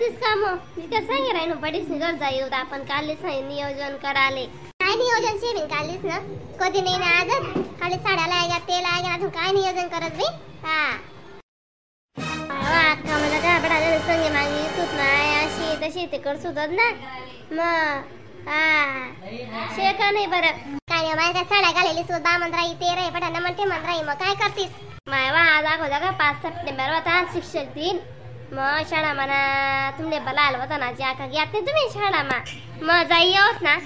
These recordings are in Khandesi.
करतीस का मग? मी काय सांगे राहिनो पडीस घर जाई होता आपण कालच नियोजन कराले. काय नियोजन शे बिन कालीच ना कधी नाही ना आजच खाली साड्या लाय ते लाय अजून काय नियोजन करत बी. हा अक्का मला काय बडा संगे मागी सुत नाही अशी तशी ते कर सुतत ना मग. हा शे का नाही बरं काय नाही माय काय साड्या घालेली सुत बामन राही ते रे बडा म्हणते मन राही मग काय करतीस माय वा दाखव का 5 सप्टेंबर होता शिक्षक दिन मग शाळा म्हणा तुमने बलाल होता ना ज्या का घ्यात नाही तुम्ही शाळा मा मग जाई येऊत ना.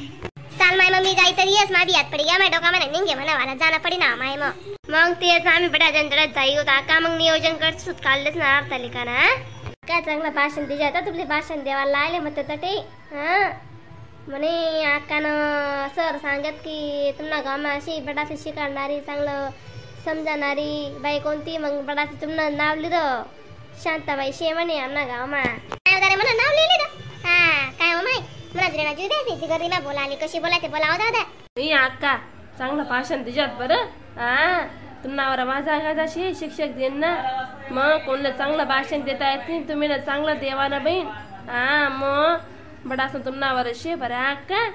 चाल माय मग मी जाई तरी येस माझी याद पडी या माय डोका म्हणा निघे म्हणा मला जाणं पडी ना माय मग. मग तेच आम्ही बड्या जनकडे जाई होता का मग नियोजन कर सुत काढलेच ना हरतालिका ना काय चांगलं भाषण दिजे आता तुमले भाषण देवाला आले मग तटे. हां म्हणे अक्कानं सर सांगत की तुम्हाला गावमा अशी बडाशी शिकवणारी चांगलं समजणारी बाई कोणती मग बडाशी तुम्हाला नाव लिहिलं शांताबाई शे म्हणे आमना गावमा. काय म्हणा नाव लिहिलं. हा काय हो माय मला जीव द्यायची गर्दी ना बोलाली कशी बोलायचे बोलाव दादा. मी अक्का चांगलं भाषण दिजात बरं. हा तुम्हाला माझा गाजाशी शिक्षक दिन ना मग कोणला चांगलं भाषण देता येत नाही तुम्ही ना चांगलं देवा ना बहीण. हा मग बडा असं तुम्हाला शे बरं अक्का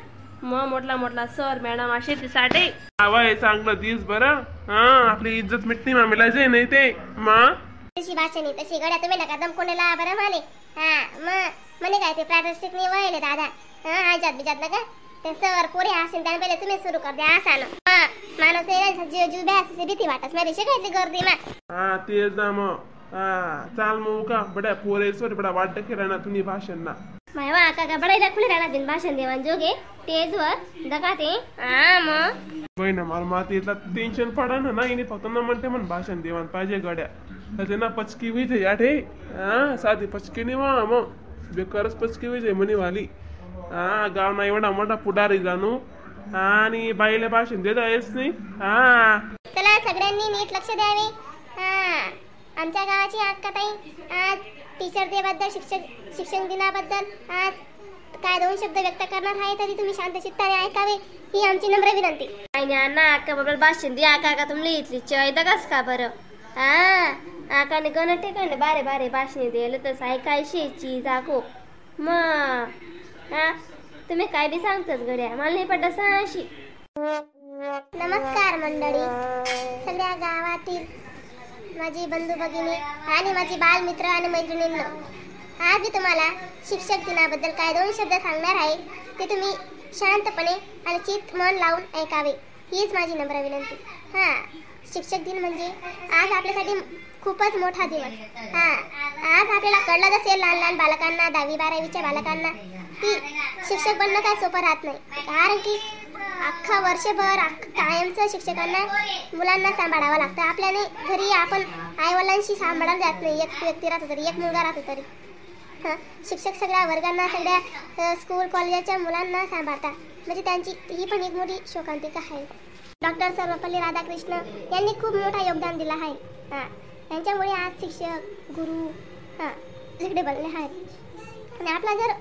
मग मोठला मोठला सर मॅडम असे ते साठे आवाय चांगलं दिस बरं. हा आपली इज्जत मिटणी मामीला जे नाही ते मा तशी भाषण तशी गड्या तुम्ही नका दम कोणाला बरं माले. हा मग म्हणे काय ते प्रादेशिक नाही वळले दादा. हा आजात बिजात नका ते सर पोरे असेल त्याने पहिले तुम्ही सुरू कर द्या असा ना. हा माणूस जीव जीव भ्यास भीती वाटस माझी शिकायची गर्दी मा. हा तेच ना मग. हा चाल मग का बड्या पोरे सर बडा वाटत खेळा ना तुम्ही भाषण ना माय वा काका बडायला खुले राहणार दिन भाषण देवान जोगे तेजवर दका ते. हा मग बहिणा मला माती इथला टेन्शन पडा ना नाही फक्त ना म्हणते म्हण भाषण देवान पाहिजे गड्या त्याचे ना पचकी व्हायचे या ठे. हा साधी पचकी नाही वा मग बेकारच पचकी व्हायचे म्हणे वाली. हा गाव ना एवढा मोठा पुढारी जाणू आणि बाईला भाषण देता येत नाही. हा चला सगळ्यांनी नीट लक्ष द्यावे. हा आमच्या गावाची अक्काताई आज टीचर डे बद्दल शिक्षक दिनाबद्दल आज काय 2 शब्द व्यक्त करणार आहे तरी तुम्ही शांत चित्ताने ऐकावे ही आमची नम्र विनंती. काय अण्णा अक्का बरोबर भाषण दे आका का तुमली इथली चॉय दगास का बरं. हा आकाने गण ठिकाणी बारे बारे भाषणे दिलं तसं ऐकायशी चीज आको मग. हा तुम्ही काय बी सांगताच गड्या मला नाही पडत अशी. नमस्कार मंडळी, सगळ्या गावातील माझी बंधू भगिनी आणि माझी बालमित्र आणि मैत्रिणींनो, आज मी तुम्हाला शिक्षक दिनाबद्दल काय 2 शब्द सांगणार आहे ते तुम्ही शांतपणे आणि चित्त मन लावून ऐकावे हीच माझी नम्र विनंती. हां शिक्षक दिन म्हणजे आज आपल्यासाठी खूपच मोठा दिवस. हां आज आपल्याला कळलंच असेल लहान लहान बालकांना 10वी 12वीच्या बालकांना की शिक्षक बनणं काय सोपं राहत नाही, कारण की अख्खा वर्षभर कायमचं शिक्षकांना मुलांना सांभाळावं लागतं. आपल्याने घरी आपण आईवडिलांशी सांभाळायला जात नाही, एक व्यक्ती राहतो तरी एक मुलगा राहतो तरी. हां शिक्षक सगळ्या वर्गांना सगळ्या स्कूल कॉलेजाच्या मुलांना सांभाळतात म्हणजे त्यांची ही पण एक मोठी शोकांतिका आहे. डॉक्टर सर्वपल्ली राधाकृष्ण यांनी खूप मोठा योगदान दिला आहे. हां त्यांच्यामुळे आज शिक्षक गुरु हां सगळे बनले आहेत. आणि आपला जर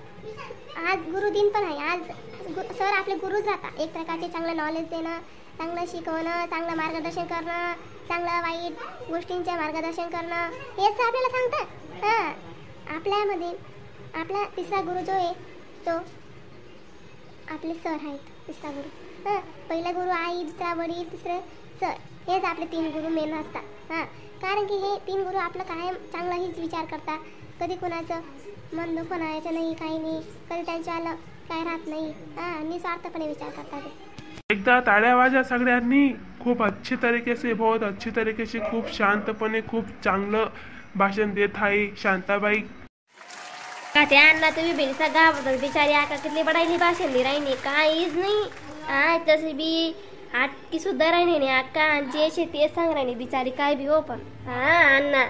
आज गुरुदिन पण आहे, आज सर आपले गुरुच राहतात एक प्रकारचे, चांगलं नॉलेज देणं, चांगलं शिकवणं, चांगलं मार्गदर्शन करणं, चांगलं वाईट गोष्टींचं मार्गदर्शन करणं हेच आपल्याला सांगतात. हां आपल्यामध्ये आपला तिसरा गुरु जो आहे तो आपले सर आहेत तिसरा गुरु. हां पहिला गुरु आई, दुसरा वडील, तिसरं सर, हेच आपले 3 गुरु मेन असतात. हां कारण की हे 3 गुरु आपलं कायम चांगलाहीच विचार करतात, कधी कोणाचं मन दुखवण्याचं नाही, काही नाही, कधी त्यांच्या आलं काय राहत नाही. हां निस्वार्थपणे विचार करतात. एकदा टाळ्या वाजा सगळ्यांनी. खूप अच्छे तरीके से, बहुत अच्छे तरीके से, खूप शांतपणे खूप चांगलं भाषण देत आहे शांताबाई. का ते अण्णा तुम्ही बेसा घाबरतात बिचारी आका कितली बडायली भाषण दी राहिनी काहीच नाही. हा तशी बी आटकी सुद्धा राहिली नाही अक्का आणि जे शे तेच सांग राहिली बिचारी काय बी हो पण. हा अण्णा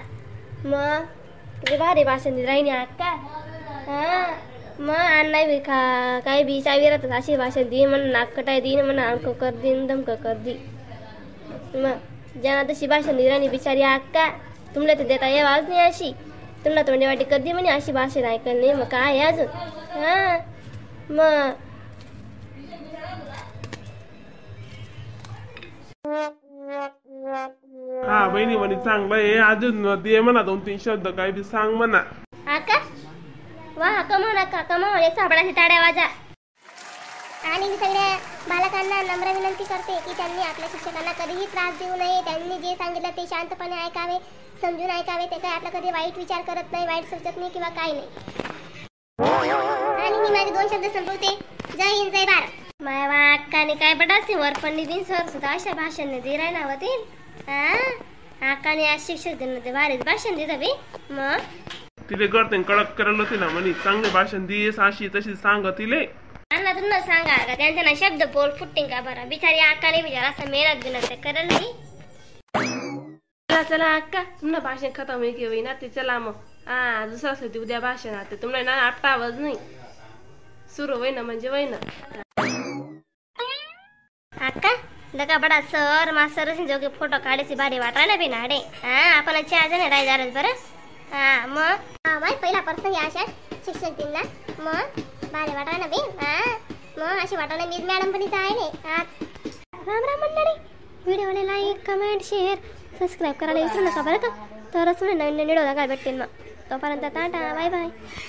मग किती भारी भाषण दी राहिनी अक्का. हा मग अण्णा बी खा काय बी चावी राहतात अशी भाषण दी म्हणून नाक कटाय देईन म्हणून अंक कर देईन दमक कर दी मग ज्यांना तशी भाषण दी राहिनी बिचारी अक्का तुम्हाला तर देता यावाच नाही अशी तुम्हाला तोंडी वाटी कधी म्हणे अशी भाषण ऐकलं नाही मग काय अजून. हां मग हा बहिणी म्हणे चांगलं आहे अजून दे म्हणा 2-3 शब्द काय बी सांग म्हणा. आका वा कमाव नका कमाव, एक सापडाशी टाळ्या वाजा. आणि मी सगळ्या बालकांना नम्र विनंती करते की त्यांनी आपल्या शिक्षकांना कधीही त्रास देऊ नये. त्यांनी जे सांगितलं ते शांतपणे ऐकावे, समजून ऐकावे. ते काही आपला कधी वाईट विचार करत नाही, वाईट सुचत नाही किंवा काही नाही. आणि मी माझे दोन शब्द संपवते. जय हिंद, जय भारत. माय वा अक्काने काय बडासी वरपणी दिन सर सुद्धा अशा भाषण दे राय ना होतील. हा अक्काने आज शिक्षक दिन मध्ये भारीच भाषण दिलं बी मग. तिले करते कडक करायला तिला म्हणे चांगले भाषण दिस अशी तशी सांग तिले. त्यांना तुम्हाला सांगा का त्यांच्या ना शब्द बोल फुटिंग का बरं. बिचारी अक्काने बिचारा असं मेहनत बिनत ते करेल नाही. चला चला अक्का, तुम्हाला भाषण खतम होई की होईना ते, चला मग. हा दुसरं असं ते उद्या भाषण आता तुम्हाला ना आपटा आवाज नाही सुरू होईना म्हणजे होईना. अक्का लका बडा सर मास्तर जोगे फोटो काढायची भारी वाटायला ना बिना अडे. हा आपण चार जण राय झालं बरं. हा मग हा माय पहिला पर्सन या अशा शिक्षक दिनला मग भारी वाटायला ना बी. हा मग अशी वाटायला मी मॅडम पण इथं आहे नाही आज. राम राम मंडळी, व्हिडिओला like comment share subscribe करायला विसरू नका बरं का. तरच नवीन नवीन व्हिडिओ बघायला भेटतील. मग तोपर्यंत tata bye bye.